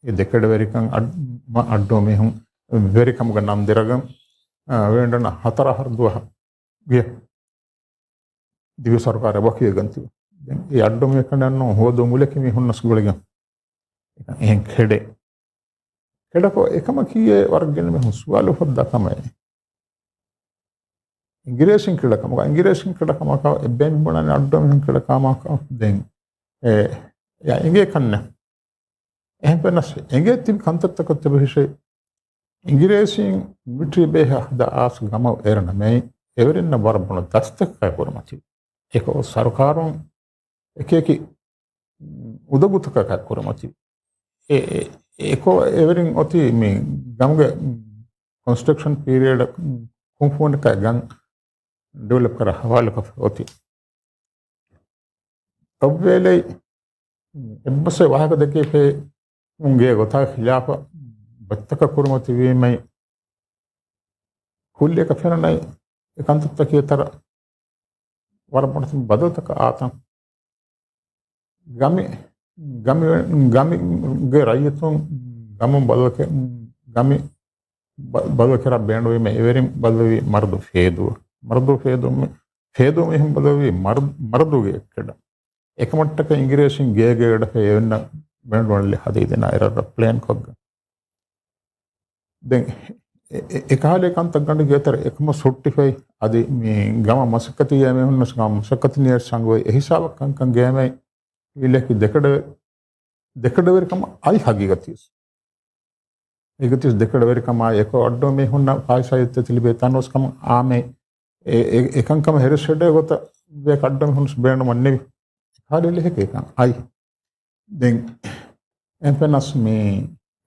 އެ ދެކަޑަވެރިކަން އަޑް، މަ، އައްޑޫ މީހުން ވެރިކަމުގެ ނަން ދެރަގަން، އަ، ވޭންޑަނަށް ހަތަރަ އަހަރު ދުވަހަށް ވިޔަ ދިވެހި ސަރުކާރަށް ވަކިވެގެން ތިބި. ދެން އެ އައްޑޫ މީހަކަށް ނޫން ހޯދު މުލެކި މީހުންނަސް ގުޅިގެން އެކަން އެހެން ކެޑެ. ކެޑަކޮ އެކަމަކީ އެ ވަރަށް ގިނަ މީހުން ސުވާލު އުފައްދާ ކަމެއް. އިނގިރޭސިން ކެޑަކަމަކަށް، އިނގިރޭސިން ކެޑަކަމަކަށް އެ ބޭނުން ބުނާނެ އައްޑޫ މީހުން ކެޑަކަމަކަށް ދެން އެ، އެ އިނގޭ ކަންނެ. އެހެން ފެނަސް އެނގޭ ތިބި ކަންތައްތަކަށް ތިބި ހިށެ އިނގިރޭސީން މިލިޓަރީ ބޭހަށް ހަދާ އާސް ގަމަށް އެރަނަމެއް އެވެރިންނަށް ވަރަށް ބޮޑަށް ދަސްތަކާ ކުރިމަތި. އެކަ ސަރުކާރުން އެކި އެކި އުދަގޫތަކާ ކުރިމަތި. އެ، އެ، އެކޮ އެވެރިން އޮތީ މި ގަމުގެ ކޮންސްޓްރަކްޝަން ޕީރިއަޑަށް ކުންފުނިކަ ގަން ޑިވެލޮޕް ކަރާ ހަވާލުކޮށް އޮތީ. އޮއްވޭލައި އެއްބަސް ވާހަކަ ދެކެފޭ އުނގޭ ގޮތާ ޚިލާފަށް ބައްތަކަށް ކުރިމަތިވީމައި ކުއްލިއަކަށް ފެނުނައި އެ ކަންތައްތަކީ އެތަރަ ވަރަށް ބޮޑަށް ބަދަލުތަކަށް އާތަން. ގަމި، ގަމި، ގަމިގެ ރައްޔިތުން ގަމުން ބަދަލުކެ-، ގަމި ބަ-، ބަދަލުކެރާ ބޭނުންވީމަ އެވެރިން ބަދަލުވީ މަރުދު ފޭދު. މަރުދު ފޭދު މި-، ފޭދު މީހުން ބަދަލުވީ މަރު-، މަރުދުގެ އެއްކަޑަ. އެކަމަށްޓަކައި އިނގިރޭސިން ގޭގޭ ގަޑަފައި އެވެންނަ ބޭނުންވަންލެ ހަދައިދޭނާ އެރަށް ޕްލޭން ކޮށްގެން. ދެން އެ-، އެ-، އެކަހަލަ ކަންތައް ގަނޑުގެ އެތަރ އެކަމަށް ހުއްޓިފައި އަދި މި ގަމަށް މަސައްކަތް ޖެހޭ މީހުންނަސް ގަމަށް މަސައްކަތް ނިޔަތް ސަނގުވެ އެހިސާބަށް ކަންކަން ގެއަމެއް ވިލެކި ދެކަޑަ-، ދެކަޑަވެރިކަމަށް އައި ހަގީގަތީސް. އެގަތީސް ދެކަޑަވެރިކަމާ އެކޮ އައްޑޫ މީހުންނަށް ފާއިސާ އެއްޗެއް ތިލިބޭ ތަންވަސް ކަމަށް އާމެ އެ-، އެ-، އެކަންކަމަށް ހެރިސް ހެޑޭ ގޮތަށް ވޭ އައްޑޫ މީހުން ބޭނުމަށް ނެވި. އެކަހަލަ އެކަން އައި. ދެން އެންފެނަސް މި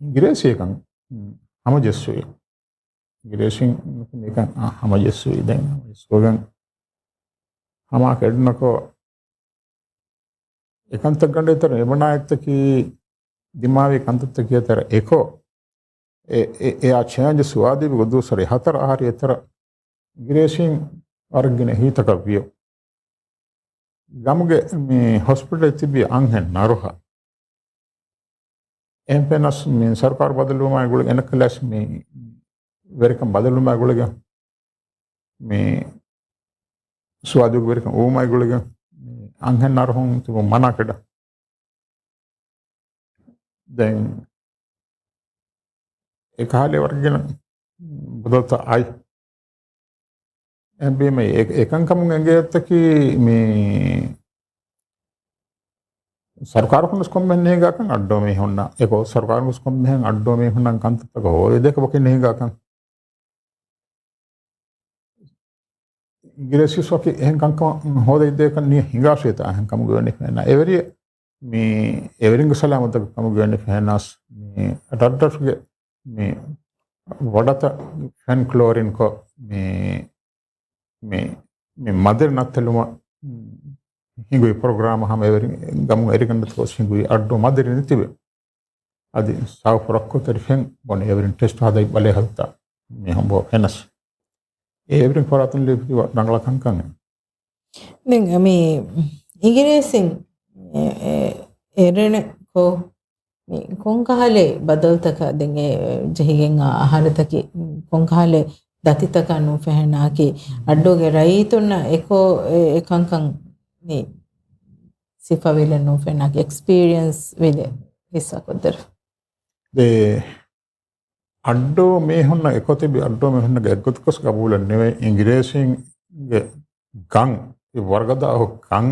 އިނގިރޭސިއަކަށް ހަމަޖެއްސުވި. އިނގިރޭސިން މިކަން ހަމަޖެއްސުވި. ދެން ހަމަޖެއްސުވަގެން ހަމަ ކެޑުނަކޮ އެކަންތައް ގަނޑެއް އެތަރ އެބަނާ އެތަކީ ދިމާވި ކަންތައްތަކީ އެތަރ އެކޮ އެ، އެ، އެއާ ޗޭންޖް ސުވާދީބު ގޮދޫ ސަރި ހަތަރ އަހަރި އެތަރ އިނގިރޭސިން ވަރަށް ގިނަ ހިތްތަކަށް ވިޔަ. ގަމުގެ މި ހޮސްޕިޓަލް ތިބި އަންހެން ނަރުހަ. އެންފެނަސް މި ސަރުކާރު ބަދަލުވުމާ ގުޅި އެނަކަލަސް މި ވެރިކަން ބަދަލުވުމާ ގުޅިގެ މި ސުވާދުގެ ވެރިކަން އުވުމާ ގުޅިގެ މި އަންހެން ނަރުހުން ތިބު މަނާ ކެޑަ. ދެން އެކަހަލެ ވަރަށް ގިނަ ބަދަލުތައް އައި. އެހެންވީމަ އެ-، އެކަންކަމުން އެނގޭ އެއްޗަކީ މި ސަރުކާރަކުން ވެސް ކޮންމެހެން ނޭނގާކަން އައްޑޫ މީހުންނަށް. އެކޮ ސަރުކާރުން ވެސް ކޮންމެހެން އައްޑޫ މީހުންނަށް ކަންތައްތަކަށް ހޯދައިދޭކަށް ވަކި ނޭނގާކަން. އިނގިރޭސި ވަކި އެހެން ކަންކަމަށް ހޯދައިދޭކަން ނިޔަ ހިނގާށޭތާ އެހެން ކަމުގެ ވެނިފައިންނާ. އެވެރިޔެ މި އެވެރިންގެ ސަލާމަތްތަކުގެ ކަމުގެ ވެނިފައިންނާސް މި ރަށްރަށުގެ މި ވަޑަތައް ފެން ކްލޯރިންކޮށް މި، މި، މި މަދިރި ނައްތެލުމަށް ހިނގުވި ޕްރޮގްރާމް ހަމަ އެވެރި ގަމު އެރިގަނޑަތަކު ހިނގުވި އައްޑޫ މަދިރި ނެތިވެ. އަދި ސާފު ރައްކޮތެރި ފެން ބޮނެ އެވެރިން ޓެސްޓް ހަދައި ބަލޭ ހަލުތާ މި ހަމަ ފެނަސް. އެ އެވެރިން ފަރާތުން ލިބި ރަނގަޅަ ކަންކަން. ދެން މި އިނގިރޭސިން އެ، އެ، އެރެނެ ކޮ މި ކޮންކަހަލެ ބަދަލުތަކަށް ދެން އެ ޖެހިގެން އާ އަހަރުތަކެއް ކޮންކަހަލެ ދަތިތަކަށް ނޫފެހެނާކީ އައްޑޫގެ ރައްޔިތުންނަށް އެކޮ އެ، އެ ކަންކަން މި ސިފަވިލެއް ނޫފެނާކީ އެކްސްޕީރިއަންސް ވިލެއް ހިއްސާކޮށްދެރަ. ދެ އައްޑޫ މީހުންނަށް އެކޮތިބި އައްޑޫ މީހުންނަގެ އެއްގޮތަކަސް ގަބޫލެއް ނެވެ އިނގިރޭސީންގެ ގަން، އެ ވަރުގަދަ އަހު ގަން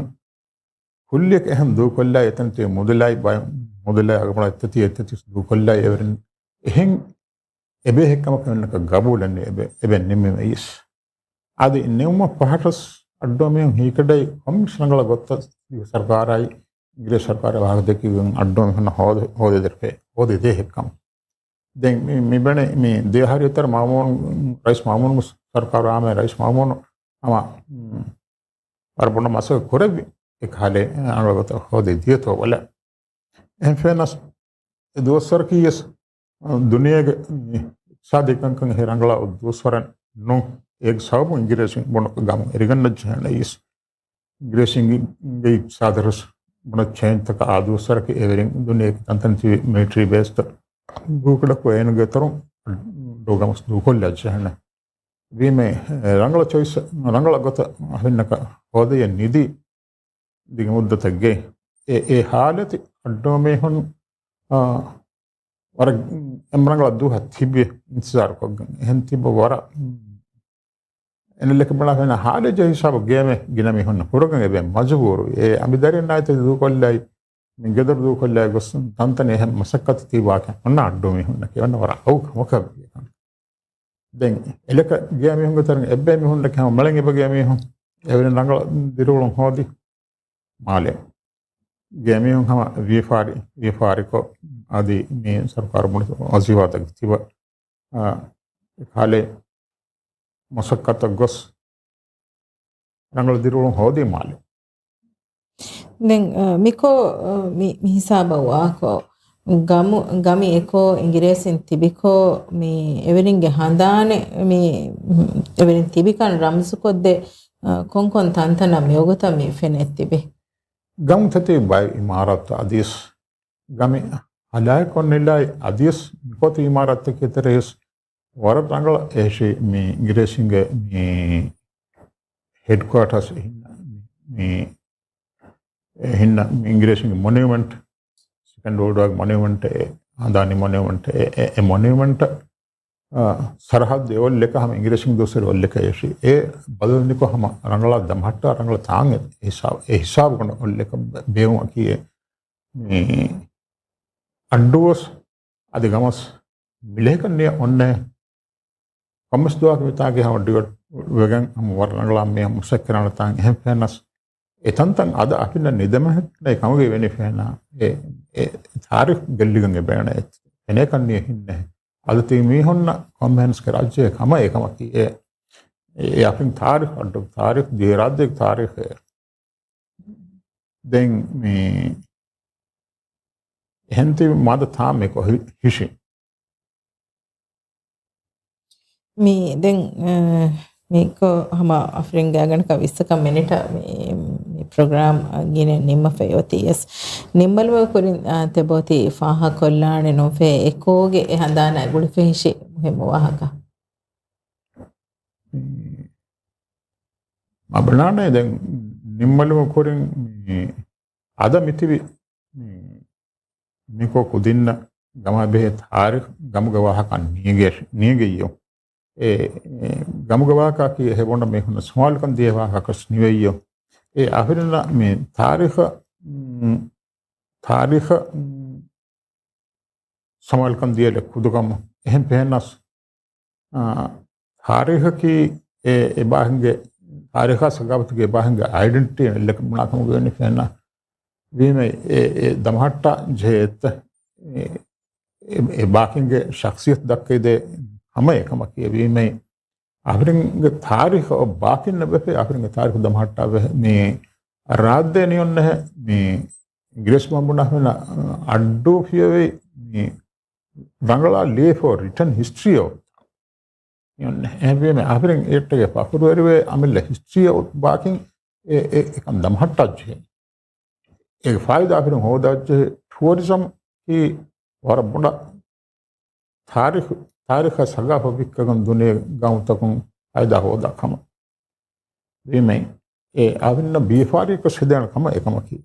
ކުއްލިއަކަށް އެހެން ދޫކޮށްލާ އެތަންތެ މުދަލާއި ބަ-، މުދަލާއި އަގުމަޅާ އެތަތި އެތަތި ދޫކޮށްލާ އެވެރިން އެހެން އެބޭ ހެއްކަމަކަށް އެންނަކަށް ގަބޫލެއް ނެތް އެބެ-، އެބެ ނިންމީމަ އިސް. އަދި ނިމުމަށް ފަހަރަސް އައްޑޫ މީހުން ހީކަޑައި ކޮންމެސް ރަނގަޅަށް ގޮތަށް ސަރުކާރާއި އިނގިރޭސި ސަރުކާރާ ވާހަކަ ދެއްކިގެން އައްޑޫ މީހުންނަށް ހޯދެ-، ހޯދެދޭ ހެއްކަމަށް. ދެން މި-، މި ބެނެ މި ދިވެހި ހަރިއަތަރ މާމޫނު، ރައީސް މާމޫނު ސަރުކާރު އާމެ ރައީސް މާމޫނު ހަމަ، މް، ވަރަށް ބޮޑަށް މަސައްކަތް ކުރެއްވި އެ ކަހަލަ ރަނގަޅު ގޮތަށް ހޯދި ދިޔަތޯ ބަލަ. އެހެން ފެނަސް އެ ދުވަސްވަރަކީ ވެސް ދުނިޔޭގެ އިޤްތިޞާދީ ކަންކަން އެހެން ރަނގަޅަށް ދުވަސްވަރެއް ނޫން. އޭގެ ސަބަބުން އިނގިރޭސިން ބުނަ ގަމު އެރިގަންނަ ޖެހޭނެ އިސް. އިނގިރޭސިންގެ އިޤްތިޞާދަށް ބުނަ ޗޭންޖްތަކަށް އާ ދުވަސްވަރަކީ އެވެރިން ދުނިޔޭގެ ތަންތަން ތިބި މިލިޓަރީ ބޭސްތައް ގޫކުޑަކު އޭނަގެ އަތުރުން ޑޯގަމަސް ދޫކޮށްލައްޖެހެނެ. ވީމެ، ރަނގަޅަ ޗޮއިސް، ރަނގަޅަ ގޮތަށް އަހަންނަކަށް ހޯދައި ނިދި ދިގު މުއްދަތެއްގެ އެ، އެ ހާލަތި އައްޑޫ މީހުން، އާ، ވަރަށް އެމް ރަނގަޅަށް ދުވަހަށް ތިބި އިންތިޒާރު ކޮށްގެން. އެހެން ތިބަ ވަރަށް އެން އެލް އެކެ ބަނާފެން ހާލެޖެ ހިސާބު ގޭމެ ގިނަ މީހުން ކުރަގަން އެބެ މަޖުބޫރު. އެ އަނބިދަރިން ނާއިތެ ދޫކޮށްލައި، މި ގެދޮރު ދޫކޮށްލައި ގޮސް ތަންތަނެ އެހެން މަސައްކަތު ތީ ވާކެ އޮންނަ އައްޑޫ މީހުންނަކީ އޮންނަ ވަރަށް އައު ކަމަކަށް ވިއްޔަކަން. ދެން އެލަކަ ގޭ މީހުންގެ ތަރަން އެއްބޭ މީހުންނަކީ ހަމަ މަޅެން އެބަ ގޭ މީހުން އެވެރިން ރަނގަޅަށް ދިރިއުޅުން ހޯދި މާލެ. ގޭ މީހުން ހަމަ ވިޔަފާރި، ވިޔަފާރިކޮށް އަދި މި ސަރުކާރު މުޅި ވަޒީފާތަކަށް ތިބަ، އާ، އެކަހަލަ މަސައްކަތަށް ގޮސް ރަނގަޅު ދިރިއުޅުން ހޯދީ މާލެ. ދެން، އަ، މިކޯ، އަ، މި، މި ހިސާބަށް ވާކޯ، ގަމު، ގަމި އެކޯ އިނގިރޭސިން ތިބިކޯ، މި އެވެރިންގެ ހަނދާނެއް، މި އެވެރިން ތިބިކަން ރަމްޒުކޮށްދޭ، އަ، ކޮންކޮން ތަންތަނަށް މިވަގުތަށް މި ފެނެއް ތިބި؟ ގަމުތަތީ ބައެއް އިމާރާތްތައް އަދިވެސް ގަމި ހަލާއެކޮށް ނިލާއި އަދިވެސް މިކޯތި އިމާރާތްތަކެއް ތެރޭ ވެސް ވަރަށް ރަނގަޅަށް އެހެން މި އިނގިރޭސިންގެ މި ހެޑްކުއާޓާސް އެހިން މި، މި އެހިން މި އިނގިރޭސިންގެ މޮނިއުމެންޓް، ސެކަންޑް ވޯލްޑް ވާރގެ މޮނިއުމެންޓް، އެ ހަނދާނީ މޮނިއުމެންޓް، އެ، އެ، އެ މޮނިއުމެންޓް، އާ، ސަރަހައްދު އެ އޮއްލެކަ ހަމަ އިނގިރޭސިން ދުވަސްވަރު އޮއްލެކަ އެށި. އެ ބަދަލު ނިކޮށް ހަމަ ރަނގަޅަށް ދަމަހައްޓާ ރަނގަޅަށް ތާނގެ ހިސާބު، އެ ހިސާބު ގުނަ އޮއްލެކަ ބޭ-، ބޭވުމަކީ އެ މި އައްޑޫވެސް އަދި ގަމަސް މިލޭކަން ނިޔަ އޮންނަ ކޮންމެސް ދުވަހަކު މިތާގެ ހަމަ ޑިވެޓް ވެގެން ހަމަ ވަރަށް ރަނގަޅާ މި މުސައްކަރާނަ ތާން އެހެން ފެނަސް އެތަންތަން އަދަ އަފިންނަ ނިދަމެހެން ކަމުގެ ވެނި ފެނާ އެ، އެ ތާރިޚް ގެއްލިގެން އެބޭނެ ފެނޭކަން ނިޔަ ހިންނެ. އަދަ ތި މީހުންނަށް ކޮންމެހެންސް ކެ ރާއްޖޭ ކަމަށް އެކަމަކީ އެ، އެ އަފިން ތާރިޚް އައްޑު ތާރިޚް ދިވެ ރާއްޖޭގެ ތާރީޚެއް. ދެން މި އެހެން ތިބި މަދަ ތާމެކޮށް ހި-، ހިށި. މި ދެން، އަ، މިކޮ ހަމަ އަފްރިން ގާގަނޑަކަށް ވިއްސަކަށް މިނިޓަށް މި، މި ޕްރޮގްރާމް ގިނަ ނިންމަފައި އޮތީ ޔެސް. ނިންމަލުމަށް ކުރިން، އަ، ތެބޯތި ފާހަ ކޮށްލާނެ ނުފޭ އެކޯގެ އެ ހަނދާނާ ގުޅިފަހިށި މުހިއްމު ވާހަކަ. މަބަނާނެ ދެން ނިންމަލުމަށް ކުރިން މި އަދަ މިތިބި މި، މިކޮ ކުދިންނަށް ގަމާ ބެހޭ ތާރިޚް ގަމުގެ ވާހަކަ ނީގެ-، ނީގެއްޔޯ. އެ، އެ ގަމުގެ ވާހަކައަކީ އެހެބޮނޑަ މީހުން ސުވާލުކަން ދިޔަ ވާހަކަ ނިވެއްޔޯ. އެ އަހުރިންނަށް މި ތާރިޚަށް، މް، ތާރިޚަށް، މް، ސަމާލުކަން ދިޔަލެ ކުދުކަމު އެހެން ފެންނަސް، އާ، ތާރީޚަކީ އެ، އެބާހިންގެ، ތާރީޚާ ސަގާފަތުގެ އެބާހިންގެ އައިޑެންޓިޓީ އެއްލެކެ ބުނާކަމުގެ ވެނި ފެންނަ ވީމެ އެ، އެ ދަމަހައްޓާ ޖެހޭ އެއްތަ، އެ، އެ، އެބާކިންގެ ޝަޚްސިއްޔަތު ދައްކައިދޭ ހަމަ އެކަމަކީ ވީމެ އަހުރެންގެ ތާރީޚަށް ބާކިން ނަބެފެ އަހުރެންގެ ތާރީޚު ދަމަހައްޓާ ވެ މި ރާއްދޭ ނިޔޮންނެހެ މި އިނގިރޭސި މަންބުނާ ހުންނަ އައްޑޫ ފިޔަވެ މި ރަނގަޅާ ލޭފޯ ރިޓަން ހިސްޓްރީ އޮ ނިޔޮންނެ. އެހެންވީމެ އަހުރެން އެއްޓެގެ ފަޚުރުވެރިވެ އަމިއްލަ ހިސްޓްރީ ބާކިން އެ، އެ، އެކަން ދަމަހައްޓާ ޖެހޭ. އޭގެ ފާއިދާ އަހުރެން ހޯދާ ޖެހޭ ޓުއަރިޒަމް އީ ވަރަށް ބޮޑަށް ތާރީޚު، ތާރީޚާ ސަގާފަ ވިއްކަގަން ދުނިޔޭ ގައުމުތަކުން ފައިދާ ހޯދާ ކަމަށް. ވީމެ އެ އަހުރެންނަށް ވިޔަފާރިއަކަށް ހެދޭނެ ކަމަށް އެކަމަކީ.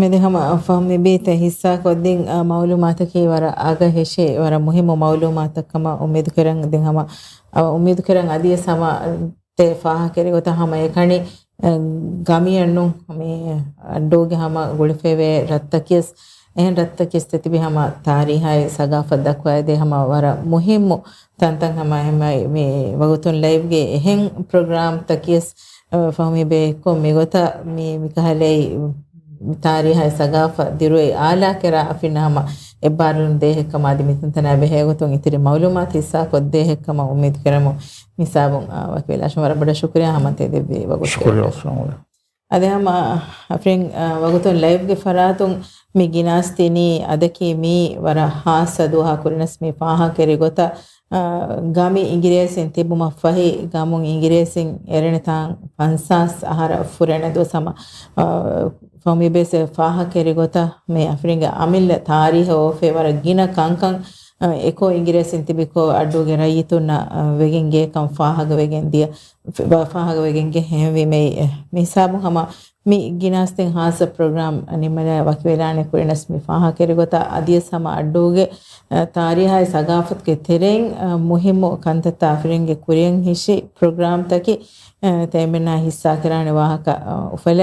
މެދެ ހަމަ ފަހު މިބީތެ ހިއްސާ ކޮށްދިން، އަ، މައުލޫމާތަކީ ވަރަށް އަގަ ހެށޭ، ވަރަށް މުހިއްމު މައުލޫމާތަކަށް ކަމަށް އުއްމީދު ކުރަން. ދެން ހަމަ، އަ، އުއްމީދު ކުރަން އަދިވެސް ހަމަ ތެ ފާހަކެރި ގޮތަށް ހަމަ އެކަނި ގަމިއެއްނު މި އައްޑޫގެ ހަމަ ގުޅިފައިވޭ ރަށްތަކިޔަސް، އެހެން ރަށްތަކިޔަސް ތިބި ހަމަ ތާރީހާއި ސަގާފަތް ދައްކުވައިދޭ ހަމަ ވަރަށް މުހިއްމު ތަންތަން ހަމަ އެހެންމެ މި ވަގުތުން ލައިވްގެ އެހެން ޕްރޮގްރާމްތަކިޔަސް، އަ، ފަހުމީ ބޭކޮށް މިގޮތަށް މި، މިކަހަލައި ތާރީހާއި ސަގާފަ ދިރުއެއް އާލާކެރާ އަފިންނަ ހަމަ އެއްބާރުލުން ދޭހެއްކަމަށް އަދި މިތަންތަނާ ބެހޭގޮތުން އިތުރި މައުލޫމާތު ހިއްސާކޮށްދޭހެއްކަމަށް އުއްމީދު ކެރަމު މިސާބުން، އާ، ވަކިވެލާށު ވަރަށް ބޮޑަށް ޝުކުރިޔާ ހަމަ ތެދެއްވި ވަގުތު. ޝުކުރިޔާ. އައްސަލާމު ޢަލައިކުމް. އަދި ހަމަ އަފްރިން، އާ، ވަގުތުން ލައިވްގެ ފަރާތުން މި ގިނާސް ދިނީ އަދަކީ މީ ވަރަށް ހާއްސަ ދުވަހާ ކުރިނަސް މި ފާހަގަކެރި ގޮތަށް، އާ، ގަމި އިނގިރޭސިން ތިބުމަށް ފަހި، ގަމުން އިނގިރޭސިން އެރެނި ތާން ފަންސާސް އަހަރަށް ފުރޭނެ ދުވަސް ހަމަ، އާ، ފަހުމީ ބޭސް ފާހަގަކެރި ގޮތަށް މި އަފްރިންގެ އަމިއްލަ ތާރީހަށް އޮވެފައި ވަރަށް ގިނަ ކަންކަން، އާ، އެކޯ އިނގިރޭސިން ތިބިކޯ އައްޑޫގެ ރައްޔިތުންނަށް، އާ، ވެގެން ގޭކަން ފާހަގަވެގެން ދިޔަ، ފާ-، ފާހަގަވެގެން ގެ ހެންވީމެއް. މި ހިސާބުން ހަމަ މި ގިނާސްދިން ހާއްސަ ޕްރޮގްރާމް ނިމެލާ ވަކިވެލާނެ ކުރިނަސް މި ފާހަގަކެރި ގޮތަށް އަދިވެސް ހަމަ އައްޑޫގެ، އަ، ތާރީހާއި ސަގާފަތުގެ ތެރެއިން، އަ، މުހިއްމު ކަންތައްތައް އަފްރިންގެ ކުރިއަށް ހިށި ޕްރޮގްރާމްތަކެއް، އަ، ތައިމެންނާ ހިއްސާކެރާނެ ވާހަކަ، އަ، އުފަލޭ.